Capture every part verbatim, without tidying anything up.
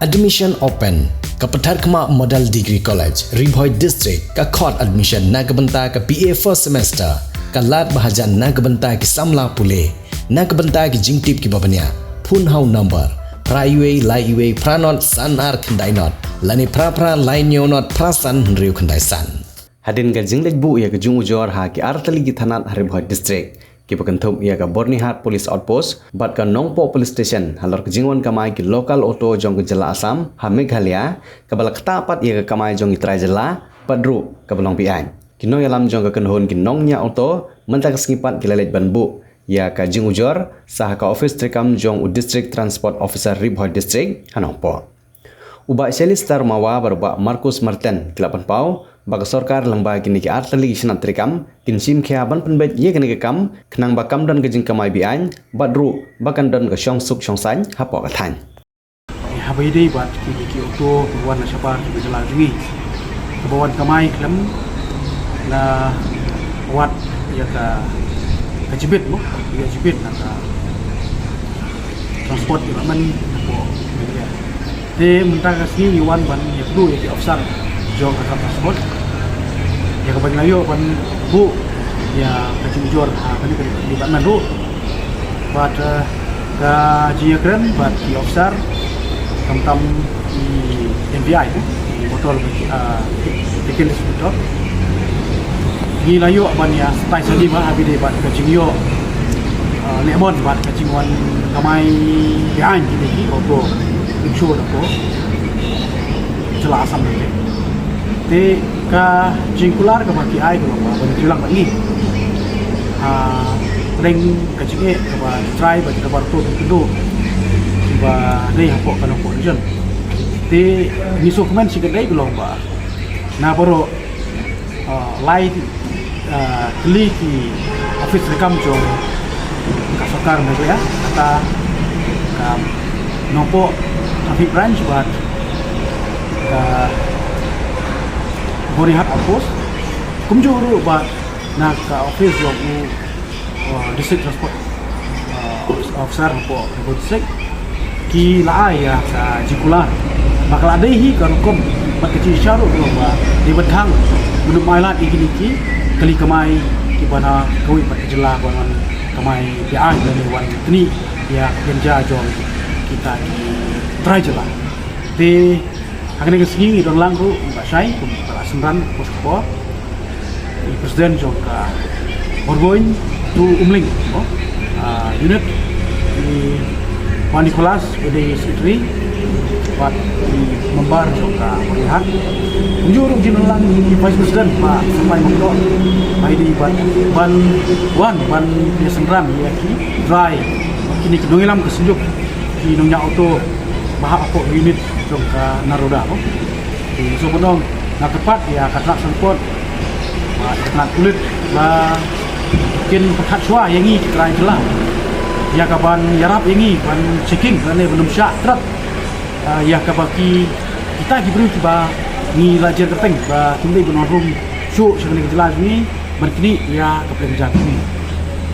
Admission open. Ka Patharkhmah Model Degree College, Ri Bhoi District, ka khot admission na ka bynta ka B A first semester. Ka lad ba hajan na ka bynta ki samla pule. Na ka bynta ki jingtip kiba bniah, phone ha u number phra wei lai wei phra not san ar khyndai not lane phra phra lai hynñiew not phra san hynriew khyndai san. Hadien ka jingleit buh ïa ka jingujor ha ki artylli ki thanat ha Ri Bhoi District, kiba kynthup ïa ka Byrnihat Police Outpost bad ka Nongpoh Police Station halor ka jingwan kamai ki local auto jong ka jylla Assam ha Meghalaya, kaba la ktah pat ïa ka kamai jong ki trai jylla bad ruh kaba long beaiñ. Ki nongïalam jong ka kynhun ki nongñiah auto mynta ka sngi pat ki la leit ban buh ïa ka jingujor sha ka ophis treikam jong u District Transport Officer Ri Bhoi District ha Nongpoh. U Bah Shailesh Tarmawa bad u Bah Marcus Martin ki la pynpaw ba ka sorkar lyngba kine ki artylli ki shnat treikam kin shim khia ban pynbeit ïa kane ka kam khnang ba kam don ka jingkamai beaiñ bad ruh ba kan don ka shongsuk shongsaiñ hapoh ka thaiñ. Haba ïadei bad kine ki auto kiba wan na shabar jong ka jylla jong ngi, kiba wan kamai khlem la wad ïa ka, ka jibit mo, ïa jibit na ka Transport Department hapoh Meghalaya. Te mynta ka sngi ngi wan ban ïakynduh ïa ki officer jong ka Transport ïa kaba ngi la ïoh ban buh ïa ka jingujor ha kane ka department ruh. Bad, eh, ka jingïakren bad ki officer khamtam ki M V I, eh, ki motor, eh, vehicle inspector. Ngi la ïoh ban ïa stai sani ba ha kaba ïadei bad ka jingïoh, eh, lehbon bad ka jingwan kamai beaiñ kine ki auto rickshaw na ka jylla Assam. Te ka jingkular kaba ki ai ka long ba ban tyrlang bad ngi. Ha pdeng ka jingeh kaba trai bad kaba ruh ki kynduh kiba dei hapoh ka Nongpoh Region. Te ngi sngewkmen shi kynthei ka long ba na baroh, ah, lai, ah, tylli ki office treikam jong ka sorkar Meghalaya, kata ka Nongpoh Traffic Branch bad ka Byrnihat Outpost, kumjuh ruh bad na ka office jong u, uh, District Transport, uh, Officer hapoh Ri Bhoi District, ki la ai ïa ka jingkular ba ka la dei hi ka rukom bad ka jingshisha ruh ba dei ban khang ban ym ailad ïa kine ki kali kamai kiba na kawei pat ka jylla ban wan kamai beaiñ lane wan knieh ïa ka kynja jong kita ki trai jylla. Te ha kane ka sngi ngi don lang ruh i Bah Shai kum i Bah Synran, post kor i President jong ka Borboin to Umling, mo, ah, unit, i Bah Nicholas, i dei Secretary, bad i member jong ka Byrnihat. Kumjuh ruh ngi don lang i Vice President Bah Sampai Mangkor, ba i dei ban, ban wan ban ïasynran ïa ki trai, kine ki nongïalam ka synjuk, ki nongñiah auto ba hap hapoh unit jong ka NARUDA, mo. Te sngewbha ban ong nga kyrpad ïa ka tnat sangkot bad ka tnat pulit ba kin pyrkhat shuwa ïa ngi ki trai jylla ïa ka ban ïarap ïa ngi ban checking lane ban ym shah trot, ah, ïa kaba ki, kita ki briew kiba ngi la jer kyrteng ba kim dei ban wan rum shuh sha kane ka jylla jong ngi ban knieh ïa ka pdeng jait kmie.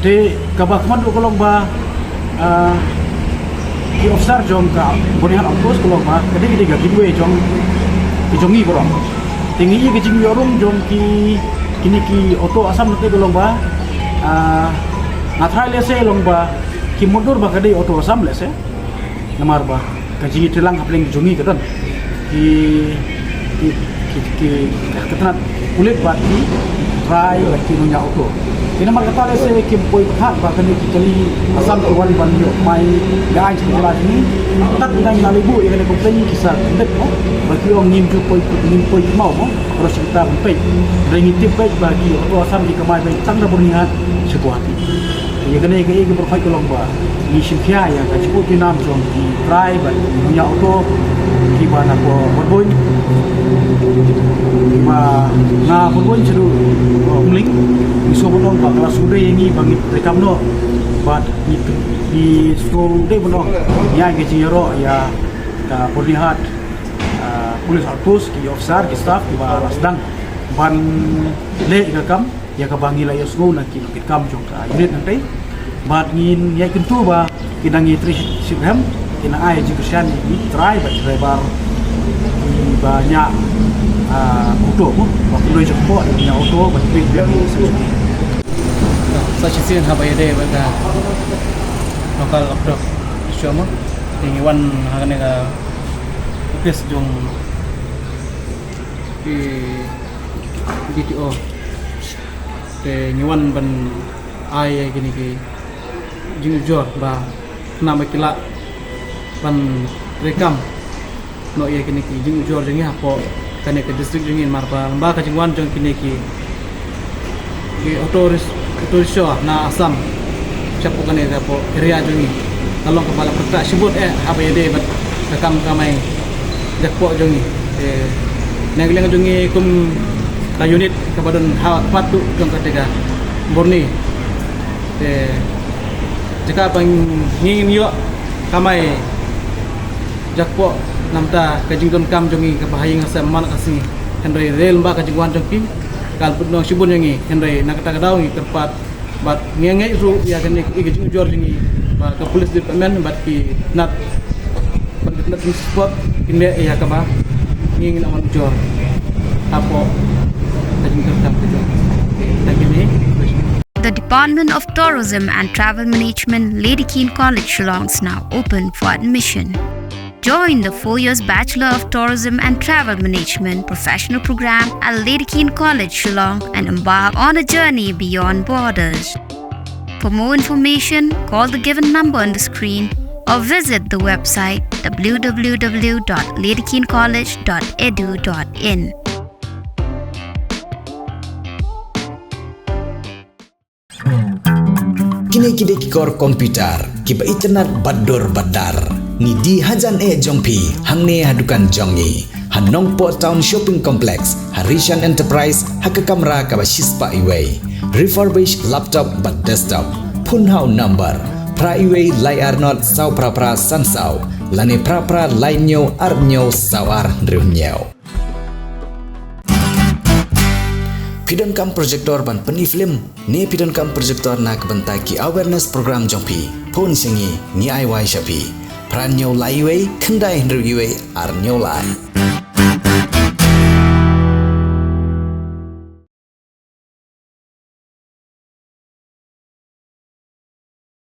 Te kaba khmat ruh ka long ba, ah, ki officer jong ka Byrnihat Outpost ka long ba ka dei, ka dei ka gateway jong, ka jong ngi baroh. Te ngi ïa ka jingïoh rung jong ki, kine ki auto Assam te ka long ba, ah, nga tharai lehse long ba ki mutdur ba ka dei auto Assam lehse. Namar ba ka jingïatreilang hapdeng jong ngi ka don ki, ki, ki, ki, ka tnat pulit bad ki trai bad ki nongñiah auto. Te namar kata lehse kim poi pyrkhat ba kane ki kali Assam ki wan ban ïoh mai ïa aiñ sha ka jylla jong ngi. Tad ngi la leit buh ïa kane ka complaint ki sa khyndiat mo ba ki ong ngim ju poi, ngim poi kynmaw mo. Baroh shi katta ban peit. Hynrei ngi tip beit ba ki auto Assam ki kamai beit tang na Byrnihat sha Guwahati. Ïa kane kaei kaba khot ka long ba ngi shim khia ïa ka jingkut jingnam jong ki trai bad ki nongñiah auto kiba na ka Borboin, kiba na Borboin shaduh, uh, Umling. Ngi sngewbha ban ong ba ka la sngewdei ïa ngi ba ngin treikam noh bad ngi, ngi sngewdei ban ong ngi ai ka jingïaroh ïa ka Byrnihat, uh, Police Outpost, ki officer, ki staff kiba la sdang ban leh ïa ka kam ïa kaba ngi la ïohsngew na ki nongkitkam jong ka unit hangtei. Bad ngin ïai kyntu ba ki dang ïai trei shitrhem Ki nang ai jingkyrshan ïa ki trai bad driver kiba ñiah, ah, auto mo, ba ki loi jingpok ïa ki ñiah auto bad ki bad ki. Sa shisien haba ïadei bad ka local abdop shuwa mo, te ngi wan ha kane ka office jong ki D T O. Te ngi wan ban ai ïa kine ki jingujor ba khnang ba ki lah ban treikam noh ïa kine ki jingujor jong ngi hapoh kane ka district jong ngi, namar ba lyngba ka jingwan jong kine ki, ki auto ris-, auto rickshaw na Assam shapoh kane ka, hapoh area jong ngi, ka long kaba la pyrta shibun eh haba ïadei bad ka kam kamai jakpoh jong ngi. Te na ka liang jong ngi kum ka unit kaba don ha kpat jong kata ka Burnie, te jaka ba ngi ngin ïoh kamai jakpoh namar ka jingdonkam jong ngi kaba ha ïing ha sem man ka sngi. Hynrei lyngba ka jingwan jong ki, ka la pynlong shibun ïa ngi, hynrei na kata ka daw ngi kyrpad bad ngi ngeit ruh ïa kane ka jingujor jong ngi ba ka police department bad ki tnat, bad ki tnat sport kin leh ïa kaba ngi ngin wan ujor hapoh ka jingkyrkhu ka jong ngi. Thank you. The Department of Tourism and Travel Management, Lady Keane College, Shillong is now open for admission. Join the four years Bachelor of Tourism and Travel Management professional program at Lady Keane College, Shillong, and embark on a journey beyond borders. For more information, call the given number on the screen or visit the website w w w dot lady keane college dot e d u dot in. Kine ki dei ki kor computer kiba itynnad bad dur bad dar. Ngi die hajan eh jong phi hangne ha dukan jong ngi, ha Nongpoh Town Shopping Complex, ha Rishan Enterprise, ha ka kamra kaba shispah iwei. Refurbished laptop bad desktop. Phone ha u number phra iwei lai ar nod saw phra phra san saw lane phra phra lai hynñiew ar hynñiew saw ar hynriew hynñiew. Phi donkam projector ban pyni film ne phi donkam projector na ka bynta ki awareness program jong phi? Phone sha ngi, ngi ai wai sha phi. Phra hynñiew lai iwei khyndai hynriew iwei ar hynñiew lai.